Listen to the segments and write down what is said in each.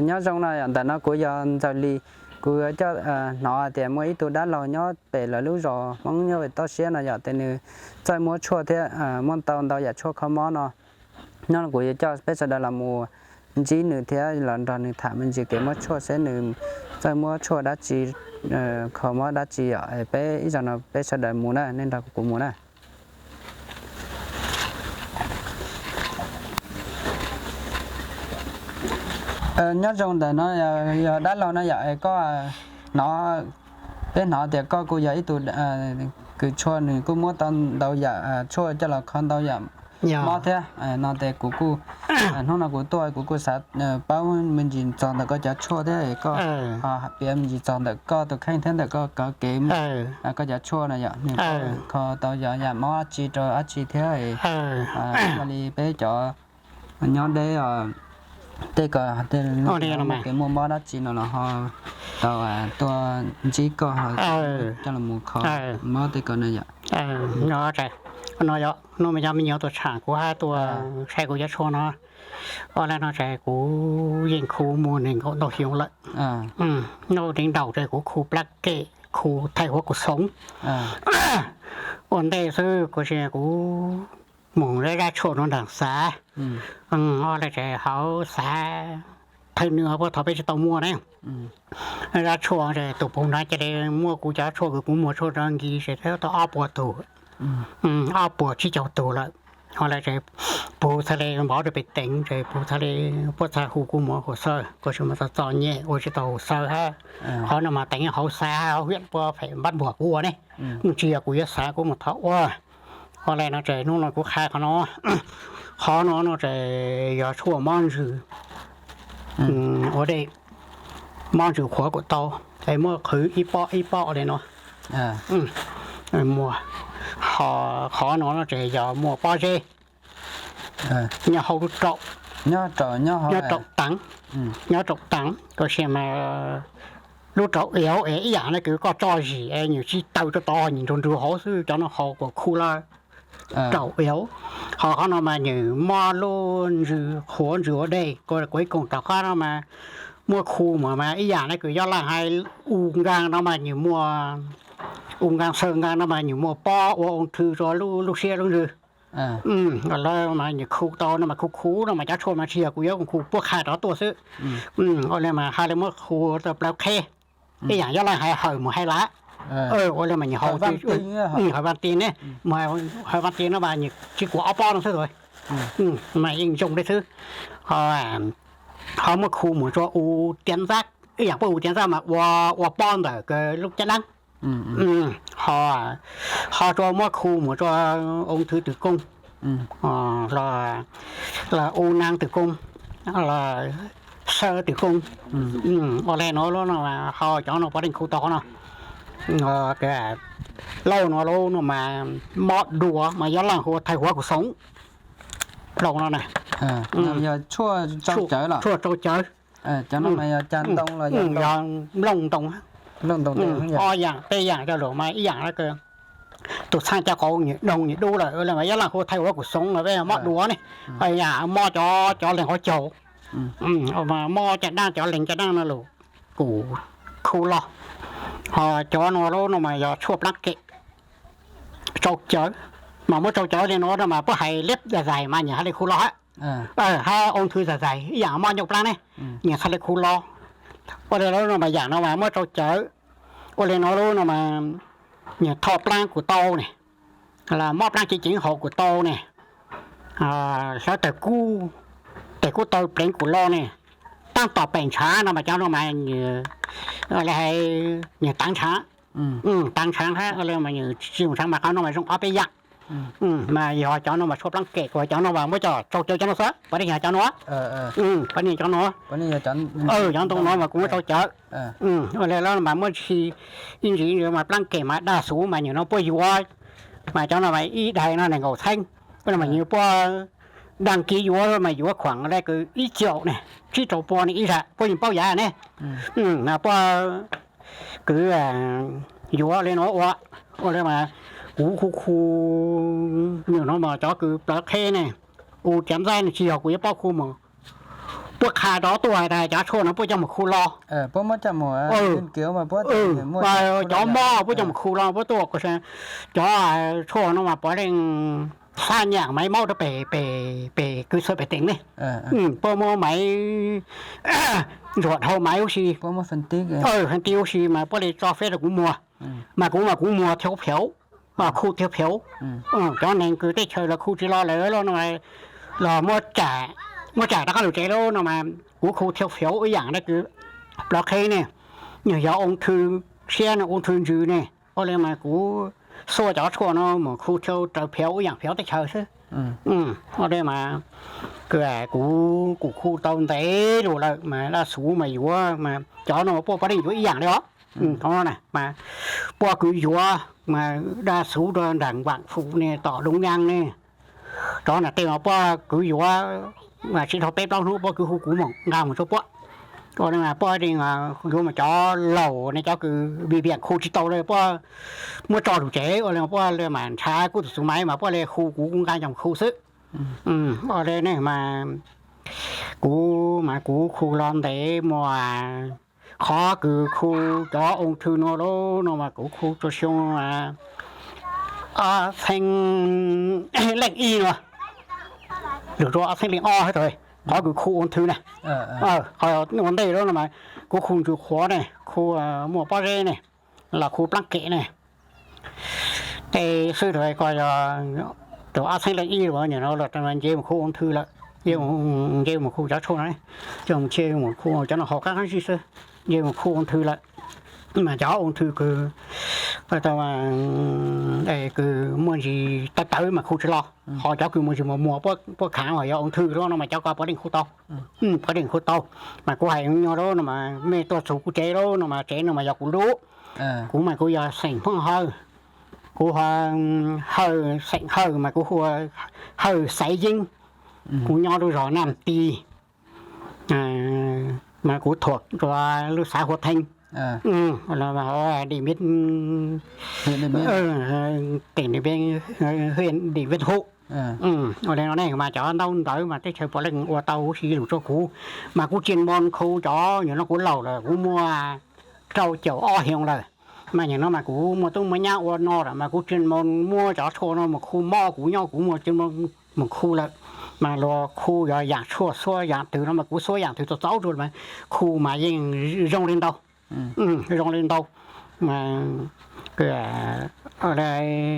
Nyob zoo no yom, ntawm no kuv yog Ntxawg Lis. Kuv yuav coj hnov tias muaj ib tug dab laug nyob pem lawv lub zos Hmoob nyob pem toj siab no yom, ces nws txawj muab tshuaj thiab muaj ntau ntau yam tshuaj kho mob no. Nyob no kuv yuav coj peb sawv daws los mus ntsib nws thiab los nrog nws tham me ntsis kev muab tshuaj seb nws txawj muab tshuaj dab tsi, kho mob dab tsi yom. Peb ib zaug no peb sawv daws mus na, nej nrog kuv mus na. Nyob zoo, ntawm no yog dab laug no yom, koj hnov, peb hnov tias koj kuj yog ib tug kws tshuaj, nws kuj muab tau ntau yam tshuaj coj los kho ntau yam mob thiab no ces kuv kuj, hnub no kuv tuaj kuv kuj xav paub me ntsis txog ntawm koj cov tshuaj thiab koj piav me ntsis txog ntawm koj tus kheej thiab ntawm koj kev, koj cov tshuaj no yom, nws kho tau yam mob dab tsi rau dab tsi thiab li peb cov nyob deb tej ko tej kev muaj mob dab tsi no los ho tau tuaj ntsib koj coj los kho mob tej ko na yom. No yog, hnub no yog me nyuam tuaj tsham kuv hab tuaj saib kuv cov tshuaj no. Ua le no ces kuv yeej khu muaj nees nkaum ntau xyoo lawm. Nub teev ntaus ces kuv khu plab kem, khu thaij huab kuv xoov. Ua ntej xwb kuv si kuv mus zaj tshuaj no nrog xav. Ua le ces hauv xav, thawj nws puag thaum peb tsis tau muaj ne, zaj tshuaj ces tus puv nrad cia li muab kuv cov tshuaj kws kuv muag tshuaj rau nkis ces tau ob puas tug, ob puas tsib caug tug lawm. Ua le ces puv txhaj le npov rau pem teev ces puv txhaj le, puab txhaj hu kuv mus hauv xawb, kuv tsis muaj txom txom nyem ua tsis tau hauv xawb hab. Qhov no mas teev hauv xav hauv hiam puab phem npab npuag kuv ua ne. Mus tsis yog kuv yuav xav kuv mus thov ua. Ua le no ces hnub no kuv qha qhov no, qhov no no ces yog tshuaj mob ntsws ua dej, mob ntsws qhuav kuj tau, es muab qhwv ib pob ib pob li no. Muag, ho qhov no no ces yog muaj pob zeb nyob hauv lub raum, nyob raum teev, nyob raum teev, tab sis mas lub raum ev es ib yam le kws koj tso zis es nws tsis taw rau tod, nws nrug nrug hauv xwb, cov no haus kuas khu lawm. Raum ev, ho qhov no mas nws mob lub ntsws qhuav ntsws ua dej, kuv ib koog rov qab no mas muab khu mus mas ib yam le kws yob laj hais u nkaag no mas nws muaj, u nkaag xaw nkaag no mas nws muaj pob ua ung thư rua lub siab lub ntsws. Lawv mas nws khu tau no mas khu khu no mas cov tshuaj mas tsis yog kuv yuav, kuv khu puab qha rov tuaj xwb. Ua le mas hais le muab khu tau plaub qheb, ib yam yob laj hais hawm mus hais lav. Ua le mas nws haus, hawm vaj ti ne, hawm vaj ti no mas nws tsis kuav ob pob no xwb, mas yeej zoo li xwb. Ho muab khu mus rua u tiav ntxab, ib yam puab u tiav ntxab mas ua pob ntawm lub caj dab. Ho, ho rua muab khu mus rua ung thư tử cung, los u nang tử cung, los xơ tử cung. Ua le no lub no ho cov no puav leej khu tau qhov no. Lauj no lub no mas mob duav mas yob laj hu thaij huav kuv xoov. Lauj no na, tshuaj tsau cawv. Yog nplooj ntoo, ob yam peb yam coj lug mas ib yam tus txhaaj caj qau nws doog nws dub lawm, mas yob laj hu thaij huav kuv xoov no peb mob duav ne, yam mob cov, cov leeg qhov caug, mob caj dab, cov leeg caj dab no lug kuj khu lug. Ho cov no lub no mas yog tshuaj plaab kem, tsau cawv, mas muab tsau cawv li no no mas puab hais liab zam zais mas nws hais li khu lug hab. Hab ung thư zam zais ib yam mob ncauj plaab ne, nws hais li khu lug. Ua li lub no mas yam no mas muab tsau cawv. Ua li no lub no mas nws tho plaab kuj tau ne, los mob plaab ceev ceev haus kuj tau ne, hlawv tawg kub, tawg kub tau pleev kuj lug ne. Taab tom pem ntshav no mas cov no mas nws, li hais, nws taav ntshav, taav ntshav hab ua li mas nws tsis zoo ntshav mas qhov no mas zoo ob peb yam. Mas yog cov no mas tshuaj plaab kem, kuv cov no mas muab coj tsau cawv cov no xwb, puav leej yog cov no, puav leej cov no, cov ntoo no mas kuv muab tsau cawv. Ua li lub mas muab ntsis, ib ntsis mas plaab kem mas dag xuv mas nws no puab yuav, mas cov no mas ib daim no nees nkaum txheeb, ua li mas nws puab dag kiv yuav mas yuav khuam le kws ib caum ne, tsib rau pua ne ib zag, puab yeej paub yav ne. Mas puab kwv yuav li no ua, ua li mas kuv khu khu, nws no mas cov kws plawv qheb ne, u cav ntxaib ne tsis yog kuv yuav paub khu mas puab qha rov tuaj has tas cov tshuaj no puab coj mus khu los. Cov mob puab coj mus khu los puab tuaj, cov tshuaj no mas puav leej xab nyam maiv maub rau pem, pem kwv txhua pem teem ne. Puab muab maiv ntsuam dhau maiv huv si, hab ti huv si mas puab li tso feb rau kuv muag, mas kuv mas kuv muag thiab phaum, khu thiab phaum. Cov neeg kws teb chaws los khu tsis los lawm no, los muab tsam rov qab lug tsev lawm no mas kuv khu thiab phaum ib yaam le kws plov qheb ne, yog ua thw siab no, ua thw ntsws ne, ua le mas kuv xuaj cov tshuaj no mus khu thiab raws phaum ib yaam phaum teb chaws xwb. Ua le mas kuv, kuv khu tau ntev lug lawm mas daj xuv mas yuav mas cov no puab puav leej yuav ib yaam le os. Mas puab kwv yuav mas daj xuv rau nraag Vaam Fum ne, tom Lub Nyaab ne, cov nam tej mas puab kwv yuav mas tsis dhau peb plaub hnub puab kwv hu kuv mus nqa mus rau puab. Ua le mas puab yuav mas cov laus ne, cov kws vim viam khu tsis tau le puab muab tso lug tsev, ua le puab le mas nrhav kuv tus xuv maiv mas puab le hu kuv, kuv nqa nyob khu xwb. Ua le ne mas kuv mas kuv khu los ntev muaj, qhov kws khu cov ua thw no lauj no mas kuv khu rua xyoo ob txheeb leej ib no, lug rua ob txheeb leej ob hab, qhov kws khu ua thw na. Ua ntej lauj no mas kuv khu ntsws qhuav ne, khu muaj pob zeb ne, los khu plaab kem ne, tej xwb rua ko yog rua ob txheeb leej ib lug, nim no los nce mus khu ua thw lawm, nce mus khu cov tshuaj no, coj mus nce mus khu cov no haus qaab qaab zib xwb, nce mus khu ua thw lawm. Mas cov ua thw kws, kws muaj ntsis tawv tawv mas khu tsis los, ho cov kws muaj ntsis muag muag puab khaav uas yog ua thw lauj no mas cov ko puav leej khu tau, puav leej khu tau. Mas kuv hais nyuaj lauj no mas mej tuaj txug kuv tsev lauj no mas tsev no mas yog kuv lub. Kuv mas kuv yog xeem Hmoob Hawj, kuv Hawj, xeem Hawj mas kuv hu ua Hawj Xaiv Yeeb. Kuv nyob lub zog Nam Tis, mas kuv thuam rua lub xav Hua Theej, Dim Vej, Dim Vej Huj. Ua le no ne mas cov ntaub ntawv mas teb chaws puav leej ua tau huv si lug rua kuv, mas kuv tsis moog khu cov, yog no kuv laug lawm, kuv muaj rau caum ob xyoo lawm, mas yog no mas kuv muaj tub muaj nyab ua no lawm mas kuv tsis moog muab cov tshuaj no mus khu mob kuv nyob, kuv muaj tsis moog mus khu lawm. Mas luag khu yog yaam tshuaj xuab yaam twg no mas kuv xuab yaam twg txaus txaus rua mas khu mas yeej zoo le ntau, zoo le ntau. Mas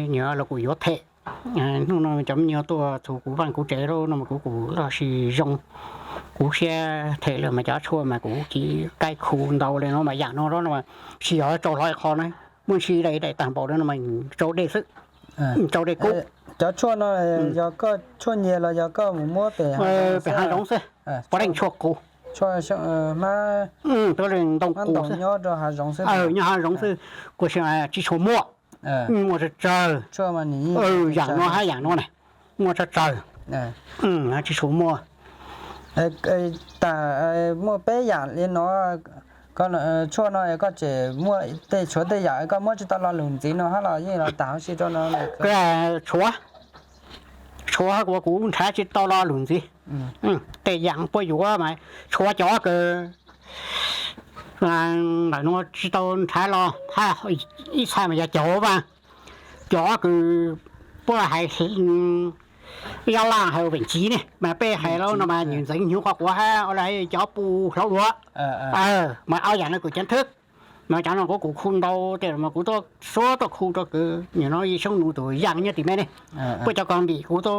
nyuam los kuv yuav them, hnub no cov me nyuam tuaj txug kuv vaaj kuv tsev lauj no mas kuv kuj loj sis zoo, kuv siab them lawm mas cov tshuaj mas kuv tsis kaib khu ntau le no mas yaam no no mas tsis yog tsau hlo qho na, muaj ntsis daim daim taag npaum le no mas tsau dej xwb, tsau dej kub. Cov tshuaj no yog koj tshuaj nyiag los yog koj mus muab pem hav zoov xwb? Puav leej tshuaj qus, puav leej ntoo qus xwb, nyob hav zoov xwb, kuj tsis tshua muaj, muaj tsawg tsawg. Yaam no hab yaam no na, muaj tsawg tsawg, tsis tshua muaj. Muaj peb yaam li no, tshuaj no koj tseem muaj tej, tshuav tej yaam koj muab tsis tau lo lug ntxiv no hab los yeej los tag huv si rau no? Tshuav, tshuav, kuv nrhav tsis tau lo lug ntxiv. Tej yaam puab yuav mas tshuav cov kws ntawm no tsis tau nrhav los hab, ib txha mas yog caug vaaj, cov kws puab hais Yab Laj hais veem txiv ne mas peb hais lauj no mas nws ntxeev hnyuv qhov quav hab, cov pum hlauv duav, mas ob yaam no kws ceev thwb. Mas cov no kuv kuj khu ntau tej mas kuv tuaj suav tuaj khu rua kws nim no Yim Xyoob Nus tus yaam nyob tim me ne, puab cov ko ntim kuv tuaj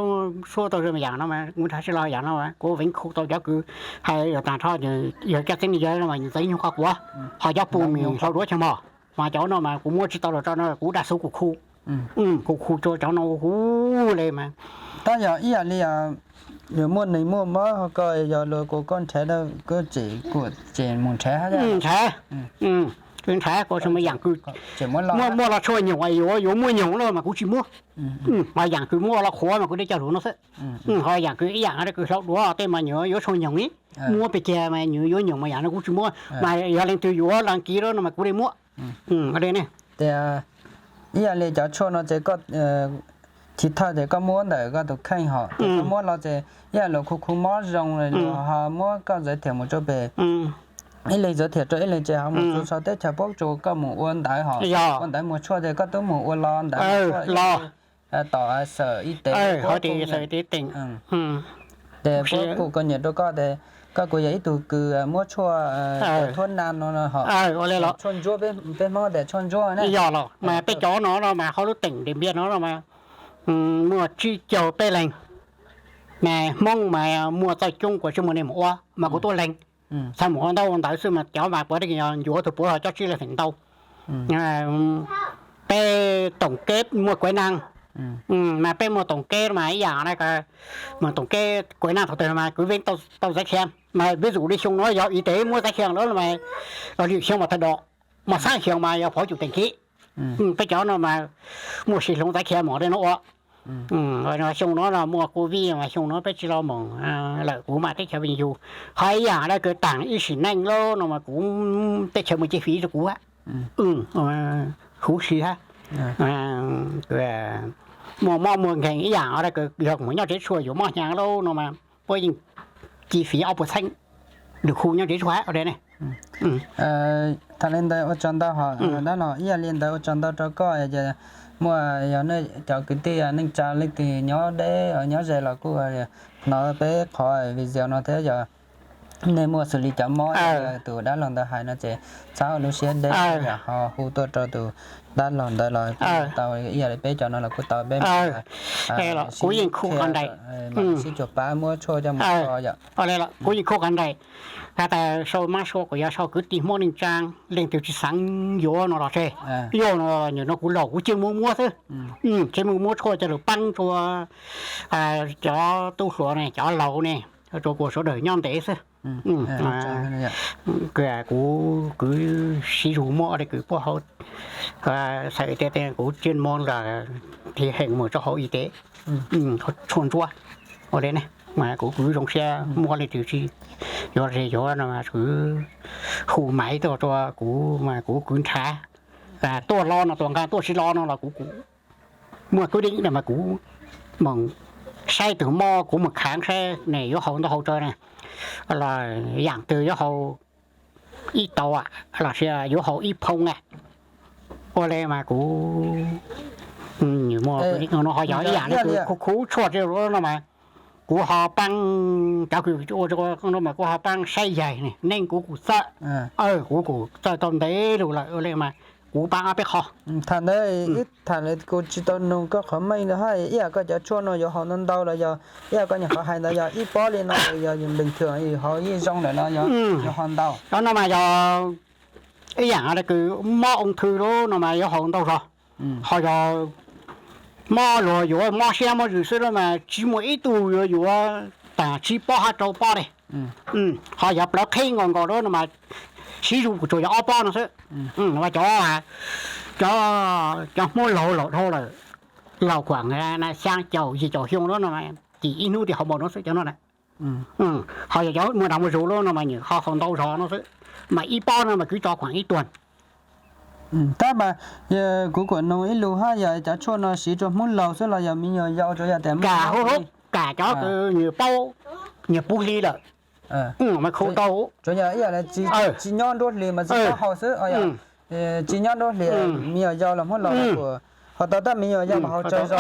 suav tuaj yaam no mas kuv nrhav tsis lo yaam no, kuv veev khu tau cov kws hais yog taag nrho yog cov txeeb yawg no mas nws ntxeev hnyuv qhov quav, ho cov pum nws hlauv duav chaw mog. Mas cov no mas kuv muab tsis tau los tso no kuv dag xub kuv khu, kuv khu rua cov no huv le mas. Tab yog ib yam li yog muaj neeg muaj mob koj yog luag kuas koj nrhav, koj tseem kuas tseem mus nrhav hab? Nrhav, nrhav kuv tsis muaj yaam kws muaj los tshuaj nyoog, yuav muaj nyoog lawm mas kuv tsis muab. Ho yaam kws muaj los qhuav mas kuv le coj lug no xwb. Ho yaam kws ib yaam kws hlauv duav tej mas nyuam yuav tshuaj nyoog ib, muab pes kiag mas nyuam yuav nyoog mas yaam no kuv tsis muab. Mas yog leej twg yuav las kiv lawm no mas kuv le muab. Ib yam li cov tshuaj no ces koj chiv thawj ces koj muab ntawm koj tus kheej hos ces koj muab los ces ib yam luag khu khu mob zoo, luag ho muab koj zawv thiam mus rau pem, ib leeg zawv thiam rau ib leeg ces ho mus txog teb chaws puab tsuas koj mus ua ntawv hos, ua ntawv muag tshuaj ces koj twb mus ua los ntawv los tom xawm ib tev, ces puab kuj kov nyiam rau koj ces koj kuj yog ib tug kws muab tshuaj, thuab na no hos, tshuaj ntsuab, peb Hmoob tias tshuaj ntsuab ne. Yog los mas peb cov no no mas hauv lub teem Diam Npiaj no no mas muaj tsib caug peb leeg. Mas Hmoob mas muaj txawj coob kuv tsis muaj neeg mus ua mas kuv tuaj lees, txhaj mus ua ntaub ua ntawv xwb mas cov mas puav leej yog ncuav tus puav ho cov tsib leeg feem ntau. Peb toom keb muaj kuev neeg, mas peb muaj toom keb mas ib yam na, muaj toom keb kuev neeg thaum twg mas kwv Veeb tau Xaiv Khias mas vis dụ li xyoo no yog i tev muab Xaiv Khias lawm mas lwm xyoo mas thawj do, mas xab xyoo mas yog phov cum teem kib. Peb cov no mas muaj sib hloov Xaiv Khias mom li no ua. Xyoo no no muaj Covid mas xyoo no peb tsis los moog lawm kuv mas teb chaws Vinh Yug. Ho ib yam na kws taam ib sim neej lawm no mas kuv teb chaws muaj cib fiv rau kuv huv si hab. Muaj mob muaj nkeeg ib yam na kws yog kuv mus nyob tsev tshuaj yuav mob hnyav lawm no mas puab yeej cib fiv ob puas txheeb, lwm khu nyob tsev tshuaj hab. Thaum li ntawd ua tsaug ntau hos dab laug, ib yam li ntawd ua tsaug ntau rau koj ces muaj yog cov kwv tij neej tsa leej twg nyob deb nyob ze los kuj hnov peb qhov video no thiab yog nej muaj xws li cov mob tus dab laug ntawd hais no ces txhob ua lub siab deb, ho hu tuaj rau tus dab laug ntawd los tau, ib yam li peb cov no los kuj tau, peb kuj yeej khu qhov nraim, sib cuag pab muab tshuaj coj mus tso yom. Kuv yeej khu qhov nraim, has tas sau mab sua kuas yog sau kwv tij Hmoob neej tsaa leej twg tsis xaav yuav no los tseg. Yog no, nim no kuv laus kuv tsis muaj muab xwb, tsis muaj muab tshuaj coj lug paab rua cov tub hluas ne, cov laus ne, rua kuas sawv daws nyob ntev xwb. Kuv kwv sib zug muab li kws puab hauv xaim tias kuv tsis muab los thiaj heev mus rau hauv i tev tshuaj ntsuab ua li ne, mas kuv kwv zoo siab muab li twg tsis yuav li yuav no mas kwv hu maiv tuaj rua kuv mas kuv kwv nrhav tuaj los no, tuaj nqaa tuaj tsis los no los kuv muaj kwv deev no mas kuv moog saib tug mob kuv moog khaav saib ne yuav haus ntau haus tsawg ne, los yaam twg yuav haus ib tau los sis yuav haus ib phoo na. Ua li mas kuv no ho yog ib yaam li kws khuv khuv tshuaj no mas kuv ho paab cov kws ua no mas kuv ho paab saib yaig ne, neej kuv kuj txawj, kuv kuj txawj tau ntev lug lawm ua li mas kuv paab ob peb qho. Thaum ntawd ib tham kuv tsis tau nug koj qhov meej na, ib yam koj cov tshuaj no yuav haus ntau ntau los yog ib yam koj nyuam qhuav hais ntawd yog ib pob li no yog bình thường haus yeej zoo lawm los yog yuav haus ntau? Cov no mas yog ib yaam li kws mob ung thư lub no mas yuav haus ntau zog, ho yog mob luag yuav mob siab mob ntsws xwb lub mas tsis muaj ib tug yuav yuav taag tsib pob hab rau pob li. Ho yog plawv qheb nkaus nkaus lub no mas sib zug kuj tsuas yog ob pob no xwb. Cov, cov Hmoob laug laus dhau lawm, laug kuam xyaa caum yim caum xyoo lub no mas ib hnub twb haus npaum no xwb cov no na. Ho yog cov muaj dag muaj zug lub no mas nyuam qhuav haus ntau zog no xwb, mas ib pob no mas kwv tso kuam ib tuag. Tab mas kuv kuam nug ib lus hab, yog cov tshuaj no siv rua Hmoob laug xwb los yog me nyuam yau? Tsuas yog tias kam hu, kam cov kws nyuam paub, nyuam puv hli lawm, mas khu tau. Tsuas yog ib yam li tsis nyob nruab hlis mas tsis tau haus xwb. Tsis nyob nruab hlis, me nyuam yau los Hmoob laug kuj haus tau, tab me nyuam yau mas haus tsawg zog.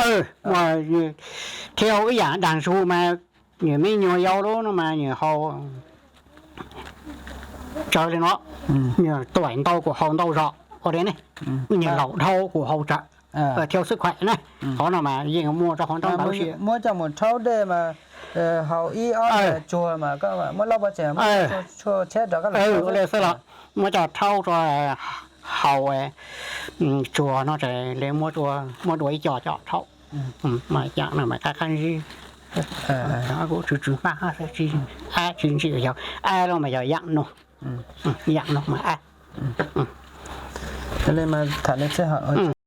Thiab ib yaam dag zug mas nyuam me nyuam yau lub no mas nyuam haus tsawg li no, nyuam tuam ntau kuj haus ntau zog ua li ne, nyuam laus dhau kuj haus tsawg, thiau xwb khuam na. Qhov no mas yeej muaj rau qhov ntau ntawd. Muab coj mus rhaub dej mas haus ib ob tsuag mas muab laub pov tseg, muab tshuaj tshiab rov qab los ua li xwb los muab coj rhaub rua haus tsuag no li, muab dua ib co coj rhaub. Mas yaam no mas qab qab zib, kuv tsw tsw hmab xwb, ab tsis ntsim yog ab los mas yog yaam no, yaam no mas ab. Li mas tham li xwb.